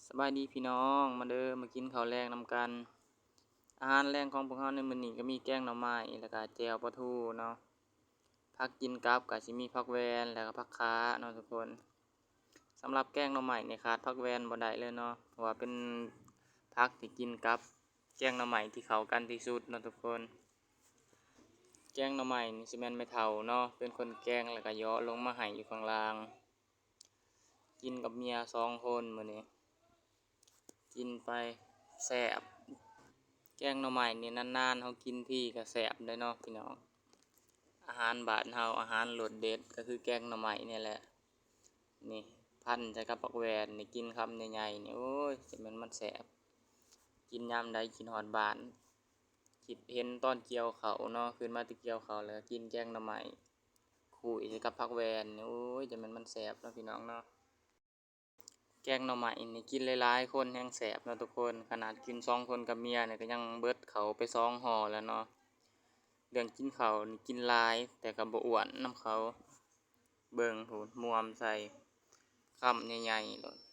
ສະບາຍດີພີ່ນ້ອງ ມາເດີ ມາກິນເຂົ້າແລງນຳກັນ. ອາຫານແລງຂອງພວກເຮົາໃນມື້ນີ້ກໍມີແກງໜໍ່ໄມ້ ແລ້ວກໍແຈ່ວປາທູເນາະ. ຜັກກິນກັບກໍຊິມີຜັກແວ່ນ ແລ້ວກໍຜັກຄາເນາະທຸກຄົນ. ສຳລັບແກງໜໍ່ໄມ້ນີ້ຂາດຜັກແວ່ນບໍ່ໄດ້ເລີຍເນາະ ເພາະວ່າເປັນຜັກທີ່ກິນກັບແກງໜໍ່ໄມ້ທີ່ເຂົ້າກັນທີ່ສຸດເນາະທຸກຄົນ. ແກງໜໍ່ໄມ້ນີ້ຊິແມ່ນແມ່ເຖົ້າເນາະ ເປັນຄົນແກງ ແລ້ວກໍເຍາະລົງມາໃຫ້ຢູ່ຂ້າງລ່າງ. ກິນກັບເມຍສອງຄົນມື້ນີ້ ກິນໄປແຊບ. ແກງໜໍ່ໄມ້ນີ້ນານໆເຮົາກິນທີກໍແຊບເດ້ເນາະພີ່ນ້ອງ. ອາຫານບ້ານເຮົາ ອາຫານລົດເດັດກໍຄືແກງໜໍ່ໄມ້ນີ້ແຫຼະ. ນີ້ ພັນໃສ່ກັບຜັກແວ່ນນີ້ ກິນຄຳໃຫຍ່ໆນີ້ ໂອ້ຍ ຈະແມ່ນມັນແຊບ. ກິນຍາມໃດຄິດຮອດບ້ານ ຄິດເຫັນຕອນກ່ຽວເຂົ້າເນາະ ຂຶ້ນມາແຕ່ກ່ຽວເຂົ້າ ແລ້ວກໍກິນແກງໜໍ່ໄມ້ ຄຸຍໃສ່ກັບຜັກແວ່ນນີ້ ໂອ້ຍ ຈະແມ່ນມັນແຊບເນາະພີ່ນ້ອງເນາະ. ແກງໜໍ່ໄມ້ນີ້ກິນຫຼາຍໆຄົນແຮງແຊບເນາະທຸກຄົນ. ຂະໜາດກິນສອງຄົນກັບເມຍນີ້ກໍຍັງເບິດເຂົ້າໄປສອງຫໍ່ແລ້ວເນາະ. ເລື່ອງກິນເຂົ້ານີ້ກິນຫຼາຍ ແຕ່ກໍບໍ່ອ້ວນນຳເຂົາ. ເບິ່ງພຸ້ນ ໝ່ວມໃສ່ຄຳໃຫຍ່ໆໂລດ.